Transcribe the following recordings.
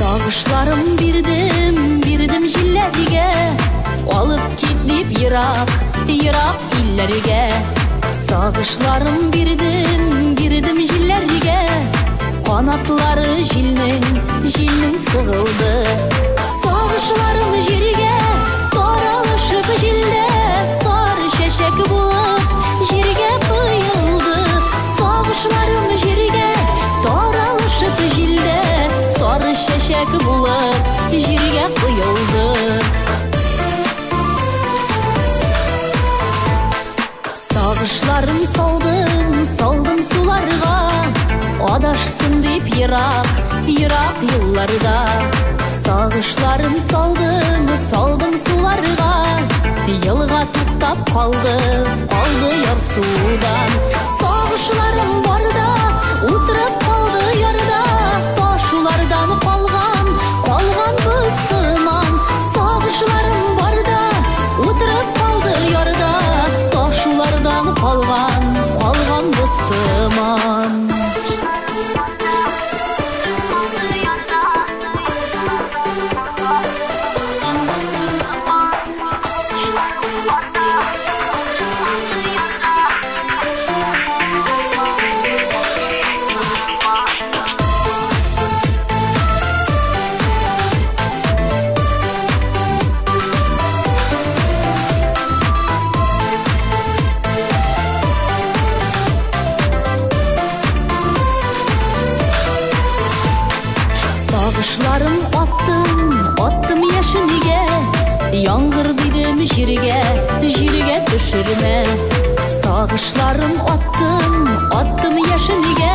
Сагышларым бирдем, бирдем җилләргә, алып кит дип ерак, ерак илләргә. Сагышларым бирдем, бирдем җилләргә, канатлары җилнең, җилнең сыгылды. Сагышларым җиргә таралышып җилдә, сары чәчәк булып җиргә коелды. Сагышларым җиргә таралышып җилдә, сары чәчәк булып җиргә коелды. Сагышларым салдым, салдым суларга, адашсын дип ерак, ерак юлларда. Сагышларым салдым, салдым суларга, елга туктап калды, калды ярсудан. Сагышларым барда, утырып калды ярда, ташулардан калган, калган бусыман. Сагышларым барда, утырып калды ярда, ташулардан калган, калган бусыман. Сагышларым аттым, аттым яшенгә, яңгыр дидем җиргә, җиргә төшермә. Сагышларым аттым, аттым яшенгә,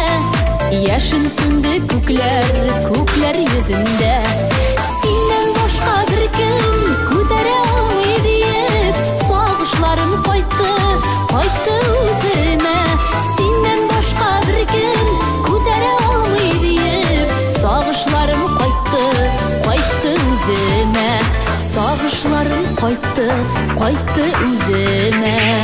яшен сүнде күкләр, күкләр йөзендә. Синнән башка беркем күтәрә алмый диеп, сагышларым кайтты, кайтты үземә. Синнән башка беркем күтәрә алмый диеп, сагышларым кайтты, кайтты үземә. Сагышларым кайтты, кайтты үземә.